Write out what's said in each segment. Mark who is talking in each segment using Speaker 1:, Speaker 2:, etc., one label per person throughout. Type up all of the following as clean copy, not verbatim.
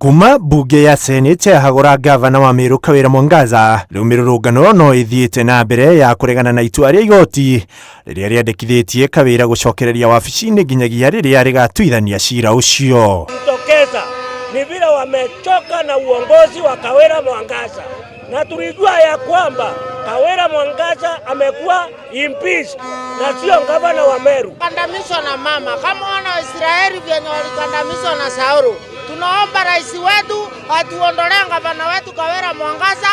Speaker 1: Kuma mbunge ya Senate yahagũra ngavana wa Meru Kawira Mwangaza, rĩu mĩrũrũngano no ĩthiĩte na mbere ya kũregana na itua rĩa igoti rĩrĩa rĩandĩkithĩtie Kawira gũcokereria wabici-inĩ nginyagia rĩrĩa rĩgatuithania cira ũcio.
Speaker 2: Tokeza ni vile wamechoka na uongozi wa Kawira Mwangaza, na tulijua ya kwamba Kawira Mwangaza amekuwa impeached na sio gavana wa Meru.
Speaker 3: Kandamizwa na mama kama wana wa Israeli vyenye walikandamizwa na Saulu. Tunaomba rais wetu atuondolee gavana wetu Kawira Mwangaza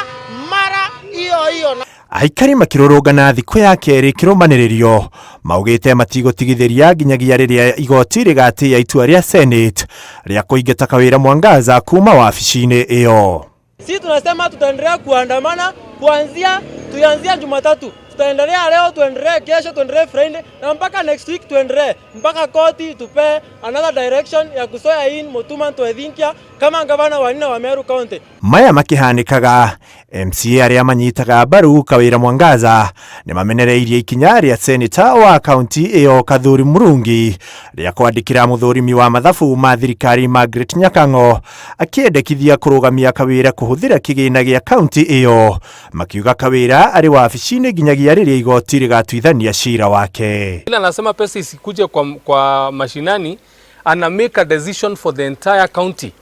Speaker 3: mara hiyo hiyo.
Speaker 1: Aikari makĩrũrũngana thikũ ya kerĩ kĩrũmanĩrĩrio maugĩte matigũtigithĩria nginyagia rĩrĩa igoti rĩgatĩĩa itua rĩa Senate rĩa kũingata Kawira Mwangaza kuma wabici-inĩ ĩyo.
Speaker 4: Sisi tunasema tutaendelea kuandamana kuanzia tuanzia Jumatatu, tutaendelea leo, tuendelee kesho, tuendelee Friday na mpaka next week, tuendelee mpaka koti tupe another direction ya kuswear in Mutuma M'Ethingia kama gavana wa nne wa Meru County.
Speaker 1: Maya makĩhanĩkaga, MCA arĩa manyitaga mbaru Kawira Mwangaza nĩ mamenereirie ikinya rĩa seneta wa kaunti ĩyo Kathuri Murungi rĩa kwandĩkĩra mũthũrimi wa mathabu ma thirikari Margaret Nyakang'o akĩendekithia kũrũgamia Kawira kũhũthĩra kĩgĩna gĩa kaunti ĩyo, makiuga Kawira arĩ wabici-inĩ nginyagia rĩrĩa igoti rĩgatuithania cira wake.
Speaker 5: Ila anasema pesa isikuje kwa mashinani, ana make a decision for the entire county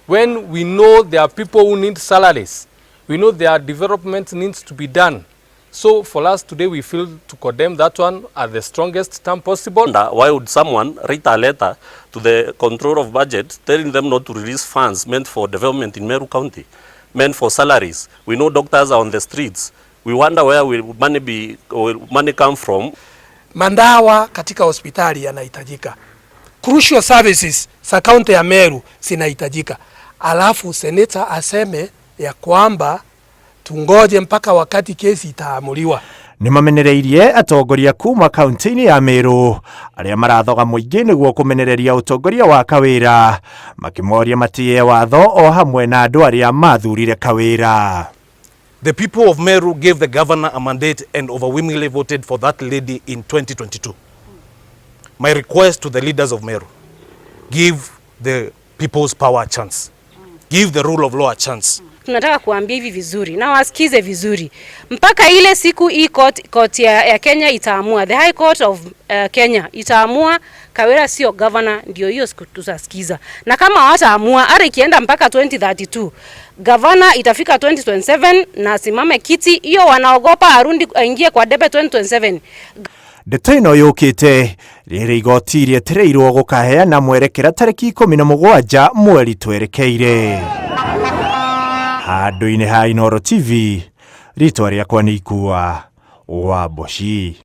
Speaker 5: when we know there are people who need salaries, we know there are development needs to be done. So for us today, we feel to condemn that one at the strongest term possible.
Speaker 6: Wonder why would someone write a letter to the Control of Budget telling them not to release funds meant for development in Meru County, meant for salaries? We know doctors are on the streets. We wonder where will money come from.
Speaker 7: Mandawa katika hospitali yanahitajika, crucial services za kaunti ya Meru zinahitajika, alafu seneta aseme ya kwamba tungoje mpaka wakati kesi itaamuliwa.
Speaker 1: Nĩ mamenereirie atongoria kuma kaunti-inĩ ya Meru arĩa marathoga mũingĩ nĩguo kũmenereria ũtongoria wa Kawira, makĩmoria matĩye watho o hamwe na andũ arĩa mathurire Kawira.
Speaker 8: The people of Meru gave the governor a mandate and overwhelmingly voted for that lady in 2022. My request to the leaders of Meru, give the people's power a chance. Give the rule of law a chance.
Speaker 9: Tunataka kuambia hivi vizuri na wasikize vizuri mpaka ile siku hii court ya Kenya itaamua, the High Court of Kenya itaamua Kawira sio governor, ndio hiyo siku tutasikiza. Na kama hawataamua, hata ikienda mpaka 2032, governor itafika 2027 na asimame kiti hiyo, wanaogopa arudi aingie kwa debe 2027.
Speaker 1: Ndeto ĩno yũkĩte rĩrĩ igoti rĩetereirwo gũkaheana mwerekera tarĩki 17 mweri twerekeire. Handũ-inĩ ha Inooro TV, rĩtwa rĩakwa nĩ Ikua wa Mboci.